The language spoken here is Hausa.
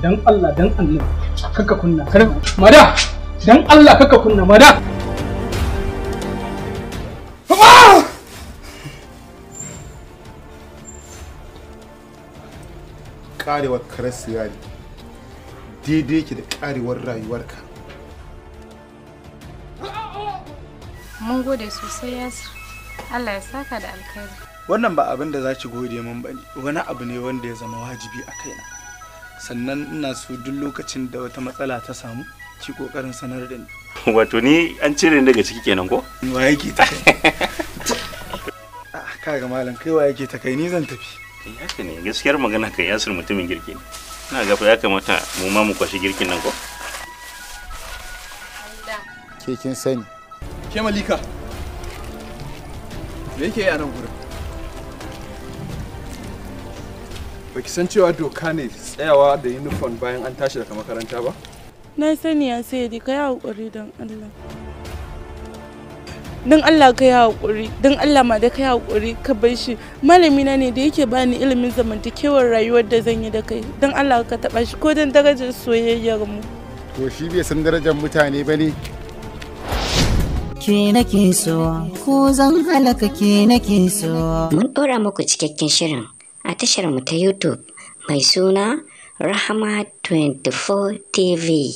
Dan Allah dan Allah kaka kunna. Kar mada dan Allah kaka kunna mada. Karewar karar siyari daidai yake da karewar rayuwarka. Mun gode sosai, Yasir. Allah ya saka da alkhairi. Wannan ba abin da za ki gode min ba ne, wani abu ne wanda ya zama wajibi a kaina. Sannan ina so duk lokacin da wata matsala ta samu, ki kokarin sanar da ni. Wato ni an cire ni daga ciki kenan ko? Wa yake ta kai? Ah, kaga malam, kai wa yake ta kai? Ni zan tafi. Eh, haka ne, gaskiyar magana kan Yasir mutumin girki ne. Ina ga fa ya kamata mu ma mu kwashi girkin nan ko? Ke kin sani. Ke Malika, me yake yi a nan gurin? Baki san cewa doka ne tsayawa da uniform bayan an tashi daga makaranta ba? Na sani ya sai ka yi haƙuri don Allah. Don Allah ka yi haƙuri, don Allah ma da ka yi haƙuri ka bar shi. Malamina ne da yake bani ilimin zamantakewar rayuwar da zan yi da kai. Don Allah ka taɓa shi ko don darajar soyayyar mu. To shi bai san darajar mutane ba ne. Ke nake so, ko zan halaka ke nake so. Mun ɗora muku cikakken shirin a tashar mu ta YouTube mai suna Rahama 24 TV.